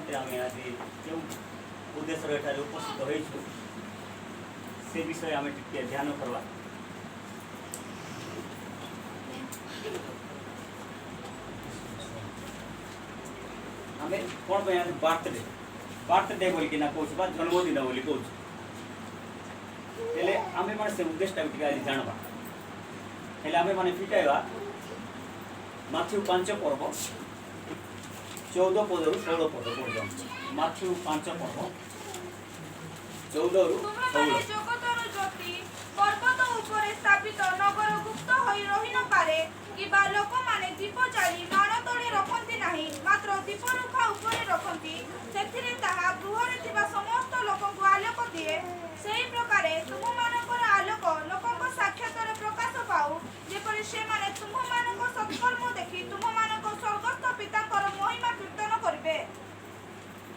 ନିମନ୍ତେ ଆମେ ଆଜି ଯେଉଁ ଉଦ୍ଦେଶ୍ୟରେ ଏଠାରେ ଉପସ୍ଥିତ ହୋଇଛୁ, ସେ ବିଷୟରେ ଆମେ ଟିକେ ଧ୍ୟାନ କରିବା। ଆମେ କ'ଣ ପାଇଁ ଆଜି ବାର୍ଥଡେ ବୋଲିକିନା କହୁଛୁ ବା ଜନ୍ମଦିନ ବୋଲି କହୁଛୁ, ହେଲେ ଆମେ ମାନେ ସେ ଉଦ୍ଦେଶ୍ୟଟାକୁ ଟିକେ ଆଜି ଜାଣବା। ହେଲେ ଆମେ ମାନେ ଫିଟାଇବା ମାଥ୍ୟୁ 5 ପର୍ବ 14 ପଦରୁ 16 ପଦ ପର୍ଯ୍ୟନ୍ତ। ମାଥ୍ୟୁ 5 ପର୍ବ 14ରୁ ତୁମ୍ଭେମାନେ 16। ଜଗତର ଜ୍ୟୋତି। ପର୍ବତ ଉପରେ ସ୍ଥାପିତ ନଗର ଗୁପ୍ତ ହୋଇ ରହି ନ ପାରେ। କିମ୍ବା ଲୋକମାନେ ଦୀପ ଜାଳି ମାଣ ତଳେ ରଖନ୍ତି ନାହିଁ, ମାତ୍ର ଦୀପରୁଖା ଉପରେ ରଖନ୍ତି। ସେଥିରେ ତାହା ଗୃହରେ ଥିବା ସମସ୍ତ ଲୋକଙ୍କୁ ଆଲୋକ ଦିଏ। ସେହି ପ୍ରକାରେ ତୁମ୍ଭମାନଙ୍କର ଆଲୋକ ଲୋକଙ୍କ ସାକ୍ଷାତରେ ପ୍ରକାଶ ପାଉ, ଯେପରି ସେମାନେ ତୁମ୍ଭମାନଙ୍କ ସତ୍କର୍ମ ଦେଖି ତୁମ୍ଭମାନଙ୍କ ସ୍ୱର୍ଗସ୍ଥ ପିତାଙ୍କର ମହିମା କୀର୍ତ୍ତନ କରିବେ।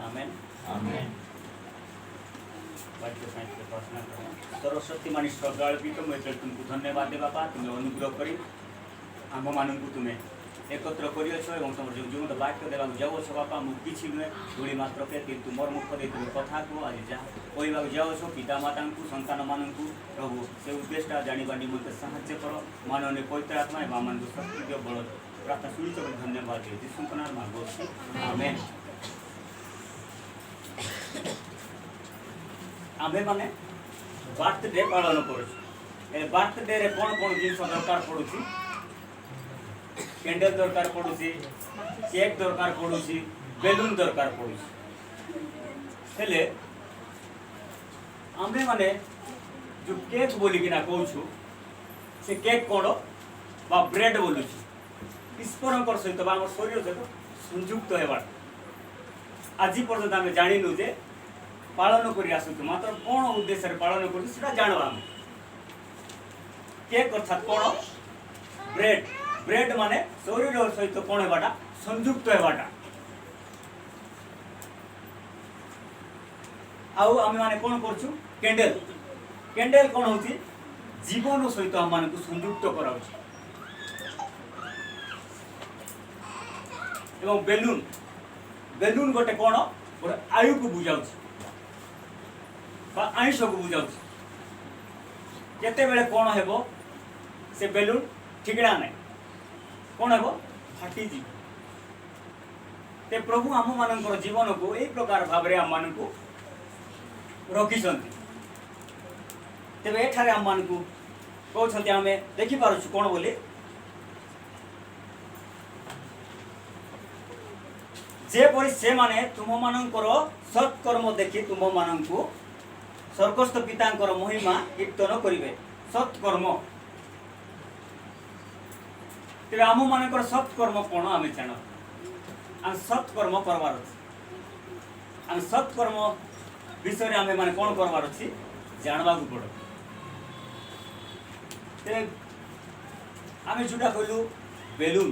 ଆମେନ୍। Amen. ବାକ୍ୟ ପାଇଁ ଟିକେ ପ୍ରାର୍ଥନା କର। ସର୍ବଶକ୍ତିମାନ ସ୍ୱର୍ଗାଳପିତ, ମୁଁ ଏଥିରେ ତୁମକୁ ଧନ୍ୟବାଦ ଦେ ବାପା। ତୁମେ ଅନୁଗ୍ରହ କରି ଆମ୍ଭମାନଙ୍କୁ ତୁମେ ଏକତ୍ର କରିଅଛ ଏବଂ ତୁମର ଯେଉଁ ଜୀବନ୍ତ ବାକ୍ୟ ଦେବାକୁ ଯାଉଅଛ ବାପା, ମୁଁ କିଛି ନୁହେଁ, ଧୂଳି ମାତ୍ରକେ, କିନ୍ତୁ ମୋର ମୁଖ ଦେଇ ତୁମେ କଥା କୁହ। ଆଜି ଯାହା କହିବାକୁ ଯାଉଅଛ ପିତାମାତାଙ୍କୁ, ସନ୍ତାନମାନଙ୍କୁ, ପ୍ରଭୁ, ସେ ଉଦ୍ଦେଶ୍ୟଟା ଜାଣିବା ନିମନ୍ତେ ସାହାଯ୍ୟ କର। ମାନନୀୟ ପବିତ୍ର ଆତ୍ମା ଏବଂ ଆମମାନଙ୍କୁ ଶକ୍ତି ଦିଅ, ବଳ ଦିଅ। ପ୍ରାର୍ଥନା ଶୁଣିଛ ବୋଲି ଧନ୍ୟବାଦ ଦିଅ। ଯୀଶୁଙ୍କ ନାମରେ ମାଗୁଅଛି, ଆମେନ୍। ଆମ୍ଭେମାନେ ବାର୍ଥଡେ ପାଳନ କରୁଛୁ। ଏ ବାର୍ଥଡେରେ କ'ଣ କ'ଣ ଜିନିଷ ଦରକାର ପଡ଼ୁଛି? କ୍ୟାଣ୍ଡେଲ ଦରକାର ପଡ଼ୁଛି, କେକ୍ ଦରକାର ପଡ଼ୁଛି, ବେଲୁନ ଦରକାର ପଡ଼ୁଛି। ହେଲେ ଆମ୍ଭେମାନେ ଯେଉଁ କେକ୍ ବୋଲିକିନା କହୁଛୁ, ସେ କେକ୍ କ'ଣ ବା ବ୍ରେଡ୍ ବୋଲୁଛୁ, ଈଶ୍ୱରଙ୍କର ସହିତ ବା ଆମ ଶରୀର ସହିତ ସଂଯୁକ୍ତ ହେବାଟା ଆଜି ପର୍ଯ୍ୟନ୍ତ ଆମେ ଜାଣିନୁ ଯେ ପାଳନ କରି ଆସୁଛୁ, ମାତ୍ର କ'ଣ ଉଦ୍ଦେଶ୍ୟରେ ପାଳନ କରୁଛୁ ସେଟା ଜାଣବା ଆମେ। କେକ୍ ଅର୍ଥାତ୍ କ'ଣ? ବ୍ରେଡ୍। ବ୍ରେଡ୍ ମାନେ ଶରୀର ସହିତ କ'ଣ ହେବାଟା? ସଂଯୁକ୍ତ ହେବାଟା। ଆଉ ଆମେ ମାନେ କ'ଣ କରୁଛୁ? କ୍ୟାଣ୍ଡେଲ। କ୍ୟାଣ୍ଡେଲ କ'ଣ ହେଉଛି? ଜୀବନ ସହିତ ଆମମାନଙ୍କୁ ସଂଯୁକ୍ତ କରାଉଛି। ଏବଂ ବେଲୁନ, ବେଲୁନ ଗୋଟେ କ'ଣ? ଗୋଟେ ଆୟୁକୁ ବୁଝାଉଛି ବା ଆଇଁଷକୁ ବୁଝାଉଛି। କେତେବେଳେ କ'ଣ ହେବ ସେ ବେଲୁନ ଠିକଣା ନାହିଁ, କ'ଣ ହେବ? ଫାଟିଯିବ। ତେ ପ୍ରଭୁ ଆମମାନଙ୍କର ଜୀବନକୁ ଏଇ ପ୍ରକାର ଭାବରେ ଆମମାନଙ୍କୁ ରଖିଛନ୍ତି। ତେବେ ଏଠାରେ ଆମମାନଙ୍କୁ କହୁଛନ୍ତି, ଆମେ ଦେଖିପାରୁଛୁ କ'ଣ ବୋଲି, ଯେପରି ସେମାନେ ତୁମମାନଙ୍କର ସତ୍କର୍ମ ଦେଖି ତୁମମାନଙ୍କୁ ସ୍ୱର୍ଗସ୍ଥ ପିତାଙ୍କର ମହିମା କୀର୍ତ୍ତନ କରିବେ। ସତ୍କର୍ମ। ତେବେ ଆମମାନଙ୍କର ସତ୍କର୍ମ କ'ଣ ଆମେ ଜାଣ। ଆମେ ସତ୍କର୍ମ କରବାର ଅଛି। ଆମେ ସତ୍କର୍ମ ବିଷୟରେ ଆମେ ମାନେ କ'ଣ କରବାର ଅଛି ଜାଣିବାକୁ ପଡ଼ିବ। ତେବେ ଆମେ ଯୋଉଟା କହିଲୁ ବେଲୁନ,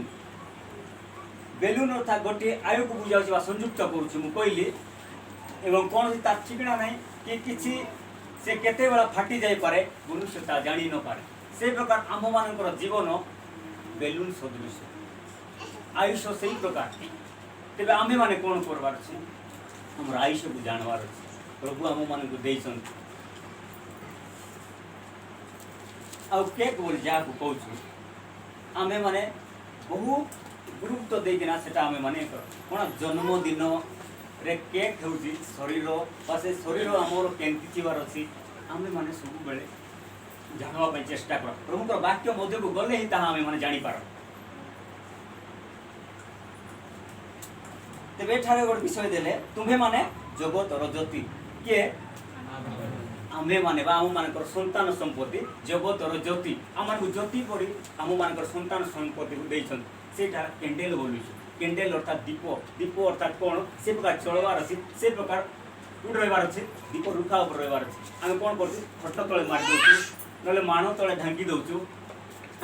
ବେଲୁନ ଅର୍ଥାତ୍ ଗୋଟିଏ ଆୟୁକୁ ବୁଝାଉଛି ବା ସଂଯୁକ୍ତ କରୁଛି ମୁଁ କହିଲି, ଏବଂ କୌଣସି ତାର ଠିକଣା ନାହିଁ କି କିଛି, ସେ କେତେବେଳେ ଫାଟି ଯାଇପାରେ ମନୁଷ୍ୟ ତା ଜାଣି ନପାରେ। ସେଇ ପ୍ରକାର ଆମ୍ଭମାନଙ୍କର ଜୀବନ ବେଲୁନ ସଦୃଶ, ଆୟୁଷ ସେଇ ପ୍ରକାର। ତେବେ ଆମ୍ଭେମାନେ କ'ଣ କରବାର ଅଛି? ଆମର ଆୟୁଷକୁ ଜାଣିବାର ଅଛି। ପ୍ରଭୁ ଆମମାନଙ୍କୁ ଦେଇଛନ୍ତି। ଆଉ କେକ୍ ବୋଲି ଯାହାକୁ କହୁଛୁ, ଆମ୍ଭେମାନେ ବହୁତ ଗୁରୁତ୍ୱ ଦେଇକିନା ସେଟା ଆମେମାନେ କ'ଣ ଜନ୍ମଦିନରେ କେକ୍ ହେଉଛି ଶରୀର ବା ସେ ଶରୀର ଆମର କେମିତି ଥିବାର ଅଛି ଆମେମାନେ ସବୁବେଳେ ଜାଣିବା ପାଇଁ ଚେଷ୍ଟା କର। ପ୍ରଭୁଙ୍କର ବାକ୍ୟ ମଧ୍ୟକୁ ଗଲେ ହିଁ ତାହା ଆମେମାନେ ଜାଣିପାର। ତେବେ ଏଠାରେ ଗୋଟେ ବିଷୟ ଦେଲେ, ତୁମ୍ଭେମାନେ ଜଗତର ଜ୍ୟୋତି। କିଏ? ଆମ୍ଭେମାନେ ବା ଆମମାନଙ୍କର ସନ୍ତାନ ସମ୍ପତ୍ତି ଜଗତର ଜ୍ୟୋତି। ଆମମାନଙ୍କୁ ଜ୍ୟୋତି ପରି ଆମମାନଙ୍କର ସନ୍ତାନ ସମ୍ପତ୍ତିକୁ ଦେଇଛନ୍ତି। ସେଇଟା କ୍ୟାଣ୍ଡେଲ ବୋଲୁଛୁ। କ୍ୟାଣ୍ଡେଲ ଅର୍ଥାତ୍ ଦୀପ। ଦୀପ ଅର୍ଥାତ୍ କ'ଣ? ସେ ପ୍ରକାର ଚଳବାର ଅଛି, ସେ ପ୍ରକାର କୋଉଠି ରହିବାର ଅଛି? ଦୀପ ରୁଖା ଉପରେ ରହିବାର ଅଛି। ଆମେ କ'ଣ କରୁଛୁ? ଖଟ ତଳେ ମାରି ଦେଉଛୁ, ନହେଲେ ମାଣ ତଳେ ଢାଙ୍କି ଦେଉଛୁ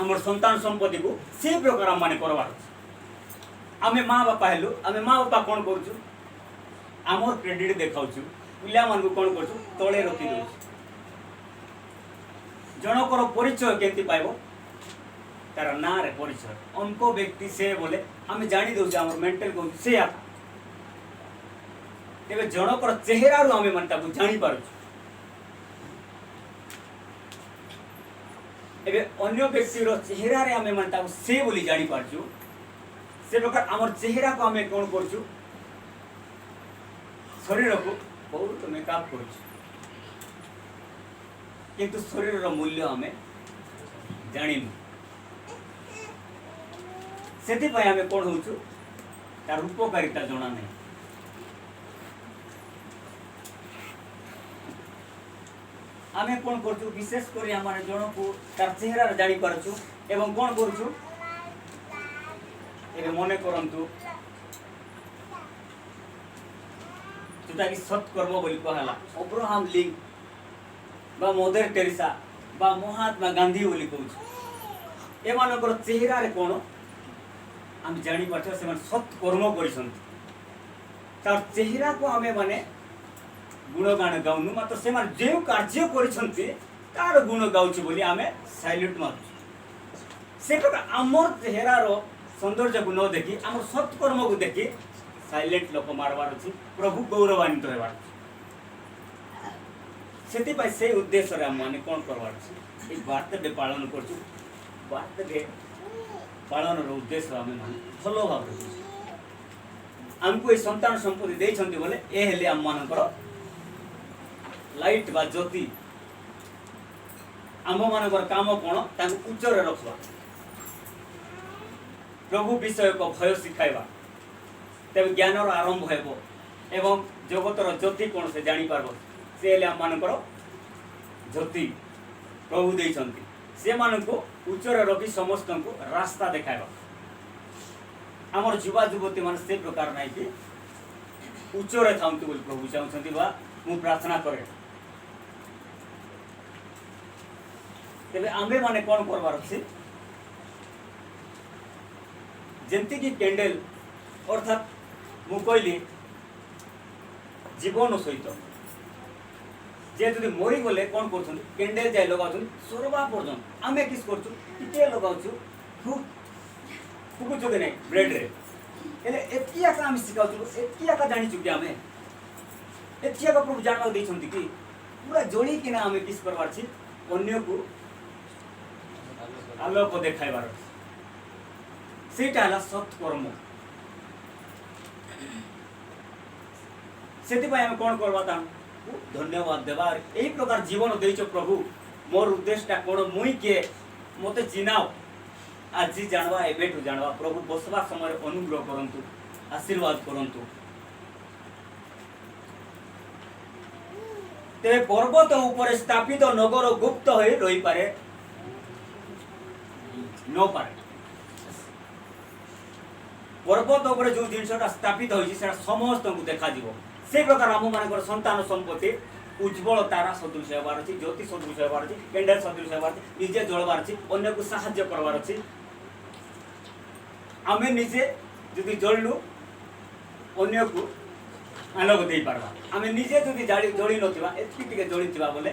ଆମର ସନ୍ତାନ ସମ୍ପତ୍ତିକୁ। ସେ ପ୍ରକାର ଆମମାନେ କରବାର ଅଛି। ଆମେ ମା ବାପା ହେଲୁ, ଆମେ ମା ବାପା କ'ଣ କରୁଛୁ? ଆମର କ୍ରେଡିଟ୍ ଦେଖାଉଛୁ ପିଲାମାନଙ୍କୁ, କ'ଣ କରୁଛୁ? ତଳେ ରଖି ଦେଉଛୁ। ଜଣଙ୍କର ପରିଚୟ କେମିତି ପାଇବ? ତାର ନାଁରେ ପରିଚୟ। ଅମକ ବ୍ୟକ୍ତି ସେ ବୋଲେ ଆମେ ଜାଣି ଦେଉଛୁ, ଆମର ମେଣ୍ଟାଲ କହୁଛୁ ସେ। ତେବେ ଜଣଙ୍କର ଚେହେରାରୁ ଆମେ ମାନେ ତାକୁ ଜାଣିପାରୁଛୁ। ଏବେ ଅନ୍ୟ ବ୍ୟକ୍ତିର ଚେହେରାରେ ଆମେ ମାନେ ତାକୁ ସେ ବୋଲି ଜାଣିପାରୁଛୁ। ସେ ପ୍ରକାର ଆମର ଚେହେରାକୁ ଆମେ କ'ଣ କରୁଛୁ? ଶରୀରକୁ ବହୁତ ମେକଅପ୍ କରୁଛୁ, କିନ୍ତୁ ଶରୀରର ମୂଲ୍ୟ ଆମେ ଜାଣିନୁ। ସେଥିପାଇଁ ଆମେ କ'ଣ ହଉଛୁ? ତାର ଉପକାରିତା ଜଣା ନାହିଁ। ଆମେ କ'ଣ କରୁଛୁ? ବିଶେଷ କରି ଆମେ ଜଣକୁ ତାର ଚେହେରାରେ ଜାଣିପାରୁଛୁ ଏବଂ କ'ଣ କରୁଛୁ? ଏବେ ମନେ କରନ୍ତୁ, ଯୋଉଟାକି ସତ୍କର୍ମ ବୋଲି କୁହାହେଲା, ଅବ୍ରାହମ ଲିଙ୍କ ବା ମଦର ଟେରେସା ବା ମହାତ୍ମା ଗାନ୍ଧୀ ବୋଲି କହୁଛୁ, ଏମାନଙ୍କର ଚେହେରାରେ କ'ଣ ଆମେ ଜାଣିପାରୁଛୁ? ସେମାନେ ସତ୍କର୍ମ କରିଛନ୍ତି। ତାର ଚେହେରାକୁ ଆମେ ମାନେ ଗୁଣଗାନ ଗାଉନୁ, ମାତ୍ର ସେମାନେ ଯେଉଁ କାର୍ଯ୍ୟ କରିଛନ୍ତି ତାର ଗୁଣ ଗାଉଛୁ ବୋଲି ଆମେ ସାଲ୍ୟୁଟ୍ ମାରୁଛୁ। ସେ ପ୍ରକାର ଆମର ଚେହେରାର ସୌନ୍ଦର୍ଯ୍ୟକୁ ନ ଦେଖି ଆମର ସତ୍କର୍ମକୁ ଦେଖି ସାଇଲେଣ୍ଟ ଲୋକ ମାରବାର ଅଛି, ପ୍ରଭୁ ଗୌରବାନ୍ୱିତ ହେବାର ଅଛି। ସେଥିପାଇଁ ସେଇ ଉଦ୍ଦେଶ୍ୟରେ ଆମମାନେ କ'ଣ କରବାର ଅଛି? ଏଇ ବାର୍ଥଡେ ପାଳନ କରୁଛୁ। ବାର୍ଥଡେ ପାଳନର ଉଦ୍ଦେଶ୍ୟ ଆମେ ମାନେ ଭଲ ଭାବରେ ବୁଝୁ। ଆମକୁ ଏଇ ସନ୍ତାନ ସମ୍ପତ୍ତି ଦେଇଛନ୍ତି ବୋଲେ ଏ ହେଲେ ଆମମାନଙ୍କର ଲାଇଟ୍ ବା ଜ୍ୟୋତି। ଆମମାନଙ୍କର କାମ କ'ଣ? ତାଙ୍କୁ ଉଚ୍ଚରେ ରଖିବା, ପ୍ରଭୁ ବିଷୟକ ଭୟ ଶିଖାଇବା। ତେବେ ଜ୍ଞାନର ଆରମ୍ଭ ହେବ ଏବଂ ଜଗତର ଜ୍ୟୋତି କ'ଣ ସେ ଜାଣିପାରିବ। ସେ ହେଲେ ଆମମାନଙ୍କର ଜ୍ୟୋତି, ପ୍ରଭୁ ଦେଇଛନ୍ତି। ସେମାନଙ୍କୁ ଉଚ୍ଚରେ ରଖି ସମସ୍ତଙ୍କୁ ରାସ୍ତା ଦେଖାଇବା। ଆମର ଯୁବା ଯୁବତୀ ମାନେ ସେ ପ୍ରକାର ନାହିଁ କି ଉଚ୍ଚରେ ଥାଆନ୍ତୁ ବୋଲି ପ୍ରଭୁ ଚାହୁଁଛନ୍ତି ବା ମୁଁ ପ୍ରାର୍ଥନା କରେ। ତେବେ ଆମ୍ଭେମାନେ କ'ଣ କରବାର ଅଛି? ଯେମିତିକି କ୍ୟାଣ୍ଡେଲ, ଅର୍ଥାତ୍ ମୁଁ କହିଲି ଜୀବନ ସହିତ ଯେ ଯଦି ମରିଗଲେ କ'ଣ କରୁଛନ୍ତି? କ୍ୟାଣ୍ଡେଲ ଯାଇ ଲଗାଉଛନ୍ତି ସରବା ପର୍ଯ୍ୟନ୍ତ। ଆମେ କିସ କରୁଛୁ? ଟିକେ ଲଗାଉଛୁ, ଫୁକୁଛୁ କି ନାହିଁ ବ୍ରେଡ଼ରେ। ହେଲେ ଏତିକି ଏକା ଆମେ ଶିଖାଉଛୁ, ଏତିକି ଏକା ଜାଣିଛୁ କି ଆମେ? ଏତିକି ଏକା ପ୍ରଭୁ ଜାଣିବାକୁ ଦେଇଛନ୍ତି କି? ପୁରା ଜଳିକିନା ଆମେ କିସ କରବାର ଅଛି? ଅନ୍ୟକୁ ଆଲୋକ ଦେଖାଇବାର ଅଛି। ସେଇଟା ହେଲା ସତ୍କର୍ମ। ସେଥିପାଇଁ ଆମେ କ'ଣ କରିବା? ତାଙ୍କୁ ଧନ୍ୟବାଦ ଦେବା। ଏଇ ପ୍ରକାର ଜୀବନ ଦେଇଛ ପ୍ରଭୁ, ମୋର ଉଦ୍ଦେଶ୍ୟଟା କ'ଣ, ମୁଇଁ କିଏ, ମୋତେ ଚିହ୍ନାଅ। ଆଜି ଜାଣବା, ଏବେଠୁ ଜାଣବା। ପ୍ରଭୁ ବସବା ସମୟରେ ଅନୁଗ୍ରହ କରନ୍ତୁ, ଆଶୀର୍ବାଦ କରନ୍ତୁ। ତେବେ ପର୍ବତ ଉପରେ ସ୍ଥାପିତ ନଗର ଗୁପ୍ତ ହୋଇ ରହିପାରେ ନପାରେ। ପର୍ବତ ଉପରେ ଯୋଉ ଜିନିଷଟା ସ୍ଥାପିତ ହୋଇଛି, ସେଟା ସମସ୍ତଙ୍କୁ ଦେଖାଯିବ। ସେ ପ୍ରକାର ଆମମାନଙ୍କର ସନ୍ତାନ ସମ୍ପତ୍ତି ଉଜ୍ଜଳ ତାରା ସଦୃଶ ହେବାର ଅଛି, ଜ୍ୟୋତି ସଦୃଶ ହେବାର ଅଛି, କ୍ୟାଣ୍ଡେଲ ସଦୃଶ ହେବାର ଅଛି, ନିଜେ ଜଳବାର ଅଛି, ଅନ୍ୟକୁ ସାହାଯ୍ୟ କରବାର ଅଛି। ଆମେ ନିଜେ ଯଦି ଜଳିଲୁ, ଅନ୍ୟକୁ ଆଲୋକ ଦେଇପାରବା। ଆମେ ନିଜେ ଯଦି ଜଳି ନଥିବା, ଏତିକି ଟିକେ ଜଳିଥିବା ବୋଲେ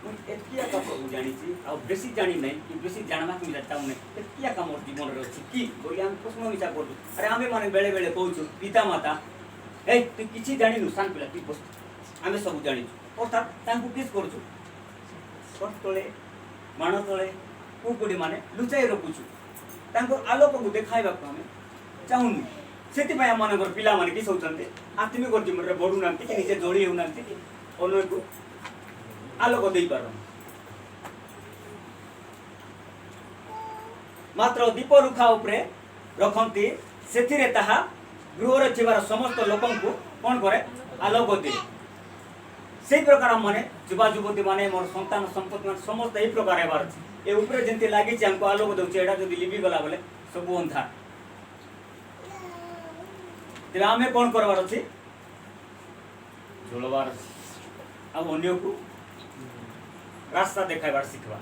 ମୁଁ ଏତିକି ଏକା ପ୍ରଭୁ ଜାଣିଛି, ଆଉ ବେଶୀ ଜାଣି ନାହିଁ କି ବେଶୀ ଜାଣିବାକୁ ବି ଚାହୁଁନାହିଁ, ଏତିକି ଏକା ମୋର ଜୀବନରେ ଅଛି କି ବୋଲି ଆମେ ପ୍ରଶ୍ନ ବିଚାର କରୁଛୁ। ଆରେ ଆମେ ମାନେ ବେଳେ ବେଳେ କହୁଛୁ ପିତା ମାତା, ଏଇ ତୁ କିଛି ଜାଣିନୁ, ସାନ ପିଲା, ତୁ ବସ, ଆମେ ସବୁ ଜାଣିଛୁ। ଅର୍ଥାତ୍ ତାଙ୍କୁ କିସ କରୁଛୁ? ଖଟ ତଳେ, ମାଣ ତଳେ, କୁକୁଡ଼ି ମାନେ ଲୁଚାଇ ରଖୁଛୁ। ତାଙ୍କ ଆଲୋକକୁ ଦେଖାଇବାକୁ ଆମେ ଚାହୁଁନୁ। ସେଥିପାଇଁ ଆମମାନଙ୍କର ପିଲାମାନେ କିସ ହେଉଛନ୍ତି? ଆତ୍ମିକ ଜୀବନରେ ବଢ଼ୁନାହାନ୍ତି କି ନିଜେ ଜଳି ହେଉନାହାନ୍ତି କି ଅନ୍ୟକୁ ଆଲୋକ ଦେଇପାରୁନାହାନ୍ତି। ମାତ୍ର ଦୀପ ରୁଖା ଉପରେ ରଖନ୍ତି, ସେଥିରେ ତାହା ଗୃହରେ ଥିବାର ସମସ୍ତ ଲୋକଙ୍କୁ କ'ଣ କରେ? ଆଲୋକ ଦିଏ। ସେଇ ପ୍ରକାର ମାନେ ଯୁବା ଯୁବତୀ ମାନେ, ମୋର ସନ୍ତାନ ସମ୍ପତ୍ତି ମାନେ ସମସ୍ତେ ଏଇ ପ୍ରକାର ହେବାର ଅଛି। ଏ ଉପରେ ଯେମିତି ଲାଗିଛି, ଆମକୁ ଆଲୋକ ଦେଉଛି, ଏଇଟା ଯଦି ଲିଭିଗଲା ବୋଲେ ସବୁ ଅନ୍ଧାର। ତେବେ ଆମେ କ'ଣ କରବାର ଅଛି? ଜଳବାର ଅଛି ଆଉ ଅନ୍ୟକୁ ରାସ୍ତା ଦେଖାଇବାର ଶିଖିବା।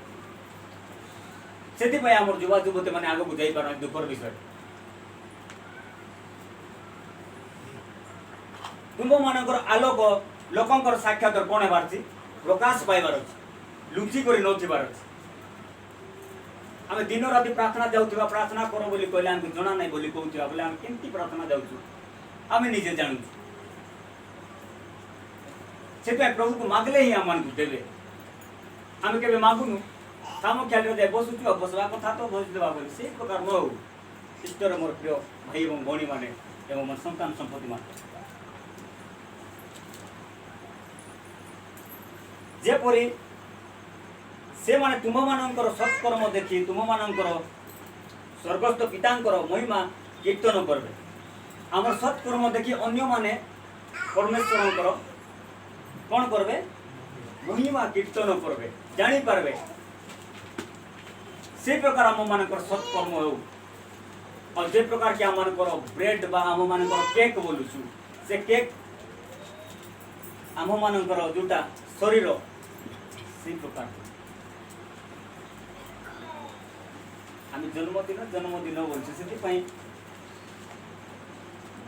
ସେଥିପାଇଁ ଆମର ଯୁବା ଯୁବତୀ ମାନେ ଆଗକୁ ଯାଇପାରନ୍ତି, ଦୁଃଖର ବିଷୟ। ତୁମ୍ଭମାନଙ୍କର ଆଲୋକ ଲୋକଙ୍କର ସାକ୍ଷାତ କ'ଣ ହେବାର ଅଛି? ପ୍ରକାଶ ପାଇବାର ଅଛି, ଲୁଚି କରି ନଥିବାର ଅଛି। ଆମେ ଦିନ ରାତି ପ୍ରାର୍ଥନା ଯାଉଥିବା, ପ୍ରାର୍ଥନା କର ବୋଲି କହିଲେ ଆମକୁ ଜଣା ନାହିଁ ବୋଲି କହୁଥିବା ବୋଲେ ଆମେ କେମିତି ପ୍ରାର୍ଥନା ଯାଉଛୁ? ଆମେ ନିଜେ ଜାଣୁଛୁ। ସେଥିପାଇଁ ପ୍ରଭୁକୁ ମାଗିଲେ ହିଁ ଆମମାନଙ୍କୁ ଦେବେ। ଆମେ କେବେ ମାଗୁନୁ, କାମ ଖିଆଲରେ ଯାଇ ବସୁଛୁ, ଆଉ ବସବା କଥା ତ ବସିଦେବା ବୋଲି ସେଇ ପ୍ରକାର ନ ହଉ। ଖ୍ରୀଷ୍ଟର ମୋର ପ୍ରିୟ ଭାଇ ଏବଂ ଭଉଣୀମାନେ ଏବଂ ମୋର ସନ୍ତାନ ସମ୍ପତ୍ତିମାନେ, ଯେପରି ସେମାନେ ତୁମମାନଙ୍କର ସତ୍କର୍ମ ଦେଖି ତୁମମାନଙ୍କର ସ୍ୱର୍ଗସ୍ଥ ପିତାଙ୍କର ମହିମା କୀର୍ତ୍ତନ କରିବେ। ଆମର ସତ୍କର୍ମ ଦେଖି ଅନ୍ୟମାନେ ପରମେଶ୍ୱରଙ୍କର କ'ଣ କରିବେ? ମହିମା କୀର୍ତ୍ତନ କରିବେ, ଜାଣିପାରିବେ। ସେଇ ପ୍ରକାର ଆମମାନଙ୍କର ସତ୍କର୍ମ ହେଉ। ଆଉ ଯେ ପ୍ରକାର କି ଆମମାନଙ୍କର ବ୍ରେଡ୍ ବା ଆମମାନଙ୍କର କେକ୍ ବୋଲୁଛୁ, ସେ କେକ୍ ଆମମାନଙ୍କର ଯୋଉଟା ଶରୀର, ସେଇ ପ୍ରକାର ଆମେ ଜନ୍ମଦିନ ଜନ୍ମଦିନ ବୋଲୁଛୁ। ସେଥିପାଇଁ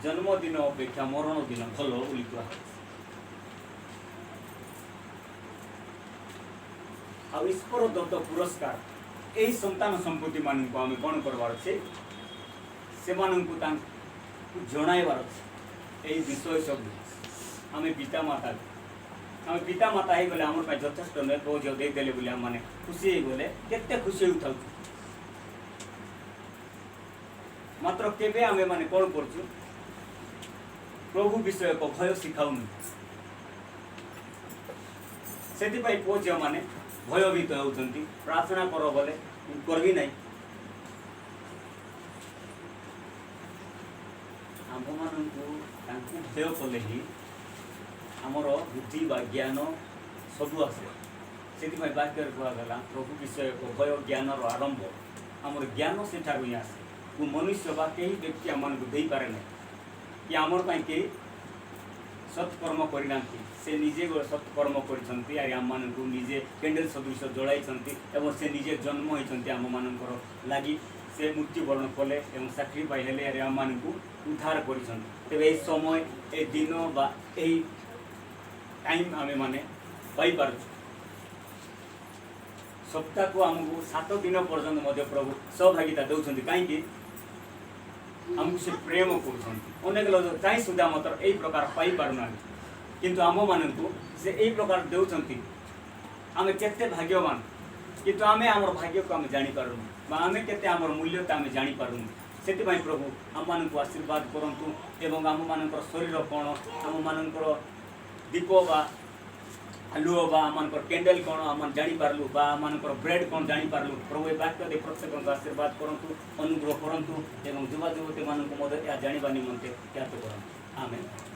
ଜନ୍ମଦିନ ଅପେକ୍ଷା ମରଣ ଦିନ ଭଲ ବୋଲି କୁହାଯାଉଛି। ଆଉ ଈଶ୍ୱର ଦତ୍ତ ପୁରସ୍କାର ଏହି ସନ୍ତାନ ସମ୍ପତ୍ତିମାନଙ୍କୁ ଆମେ କ'ଣ କରିବାର ଅଛି? ସେମାନଙ୍କୁ ତାଙ୍କୁ ଜଣାଇବାର ଅଛି ଏଇ ବିଷୟ ସବୁ। ଆମେ ପିତାମାତା, ଆମେ ପିତାମାତା ହେଇଗଲେ ଆମର ପାଇଁ ଯଥେଷ୍ଟ ନୁହେଁ। ପୁଅ ଝିଅ ଦେଇଦେଲେ ବୋଲି ଆମମାନେ ଖୁସି ହେଇଗଲେ, କେତେ ଖୁସି ହେଉଥାଉଛୁ। ମାତ୍ର କେବେ ଆମେ ମାନେ କ'ଣ କରୁଛୁ? ପ୍ରଭୁ ବିଷୟକ ଭୟ ଶିଖାଉନୁ। ସେଥିପାଇଁ ପୁଅ ଝିଅମାନେ ଭୟଭୀତ ହେଉଛନ୍ତି। ପ୍ରାର୍ଥନା କର ବୋଲେ କରିବି ନାହିଁ। ଆମ୍ଭମାନଙ୍କୁ ତାଙ୍କୁ ଭୟ କଲେ ହିଁ ଆମର ବୁଦ୍ଧି ବା ଜ୍ଞାନ ସବୁ ଆସେ। ସେଥିପାଇଁ ବାକ୍ୟରେ କୁହାଗଲା ପ୍ରଭୁ ବିଷୟକ ଭୟ ଜ୍ଞାନର ଆରମ୍ଭ। ଆମର ଜ୍ଞାନ ସେଠାରୁ ହିଁ ଆସେ। କେଉଁ ମନୁଷ୍ୟ ବା କେହି ବ୍ୟକ୍ତି ଆମମାନଙ୍କୁ ଦେଇପାରେ ନାହିଁ କି ଆମର ପାଇଁ କେହି ସତ୍କର୍ମ କରିନାହାନ୍ତି। ସେ ନିଜେ ଗୋଟେ ସତ୍କର୍ମ କରିଛନ୍ତି, ଆରେ ଆମମାନଙ୍କୁ ନିଜେ କ୍ୟାଣ୍ଡେଲ ସଦୃଶ ଜଳାଇଛନ୍ତି ଏବଂ ସେ ନିଜେ ଜନ୍ମ ହୋଇଛନ୍ତି ଆମମାନଙ୍କର ଲାଗି। ସେ ମୃତ୍ୟୁବରଣ କଲେ ଏବଂ ସାକ୍ରିଫାଇ ହେଲେ, ଆରେ ଆମମାନଙ୍କୁ ଉଦ୍ଧାର କରିଛନ୍ତି। ତେବେ ଏହି ସମୟ, ଏ ଦିନ ବା ଏହି ଟାଇମ୍ ଆମେମାନେ ପାଇପାରୁଛୁ। ସପ୍ତାହକୁ ଆମକୁ 7 ଦିନ ପର୍ଯ୍ୟନ୍ତ ମଧ୍ୟ ପ୍ରଭୁ ସହଭାଗିତା ଦେଉଛନ୍ତି। କାହିଁକି? ଆମକୁ ସେ ପ୍ରେମ କରୁଛନ୍ତି। ଅନେକ ଲୋକ ଚାହିଁ ସୁଦ୍ଧା ମାତ୍ର ଏଇ ପ୍ରକାର ପାଇପାରୁନାହାନ୍ତି, କିନ୍ତୁ ଆମମାନଙ୍କୁ ସେ ଏଇ ପ୍ରକାର ଦେଉଛନ୍ତି। ଆମେ କେତେ ଭାଗ୍ୟବାନ, କିନ୍ତୁ ଆମେ ଆମର ଭାଗ୍ୟକୁ ଆମେ ଜାଣିପାରୁନୁ ବା ଆମେ କେତେ ଆମର ମୂଲ୍ୟତା ଆମେ ଜାଣିପାରୁନୁ। ସେଥିପାଇଁ ପ୍ରଭୁ ଆମମାନଙ୍କୁ ଆଶୀର୍ବାଦ କରନ୍ତୁ ଏବଂ ଆମମାନଙ୍କର ଶରୀର କ'ଣ, ଆମମାନଙ୍କର ଦୀପ ବା ଆଲୁଅ ବା ଆମମାନଙ୍କର କ୍ୟାଣ୍ଡେଲ କ'ଣ ଆମେ ଜାଣିପାରିଲୁ ବା ଆମମାନଙ୍କର ବ୍ରେଡ୍ କ'ଣ ଜାଣିପାରିଲୁ। ପ୍ରଭୁ ଏ ବାକ୍ୟ ଦେଇ ପ୍ରତ୍ୟେକଙ୍କୁ ଆଶୀର୍ବାଦ କରନ୍ତୁ, ଅନୁଗ୍ରହ କରନ୍ତୁ ଏବଂ ଯୁବା ଯୁବତୀମାନଙ୍କୁ ମଧ୍ୟ ଏହା ଜାଣିବା ନିମନ୍ତେ ଜ୍ଞାତ କରନ୍ତୁ। ଆମେନ୍।